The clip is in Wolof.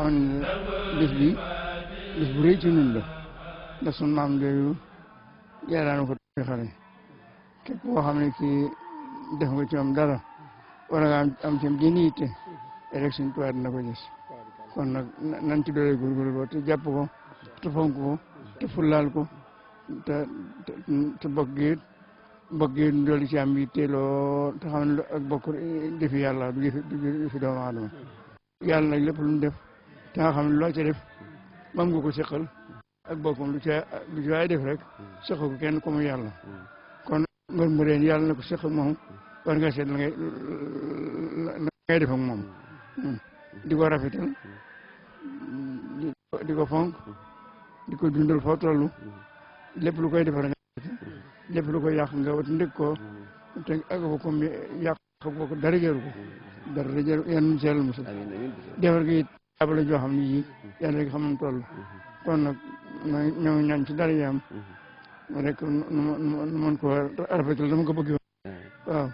xam ne bis bi bis bu rëy ci ñun la ndax sunu maam yooyu yàlla na ko xale képp koo xam ne kii def nga ci moom dara wala nga am ci jënd yitte rek suñu tuwaat dina ko gis kon nag nan ci doole góorgóorlu te jàpp ko te fonk ko te fullaal ko te bokk gi doolu ci am yitte loo te xam ne ak bokk defi yàlla du jëfi doomu aadama yàlla nag lépp lu mu def te nga xam ne loo ca def mam nga ko seqal ak boppam lu ci waay def rek seqal ko kenn comme yàlla kon mbër mu reen yàlla na ko seqal moom war nga seet la ngay def ak moom di ko rafetal di ko fonk di ko dundal foo toll lépp lu koy defar nga lépp lu koy yàq nga wat ndég ko te ak ko comme yàq ko dara jëru ko dara jëru yan seel musul defar gi abala joo xam ne yi yàlla rek xam nañ toll kon nag ñoo ñaan ci dara yam rek nu mën ko rafetal dama ko bëgg waaw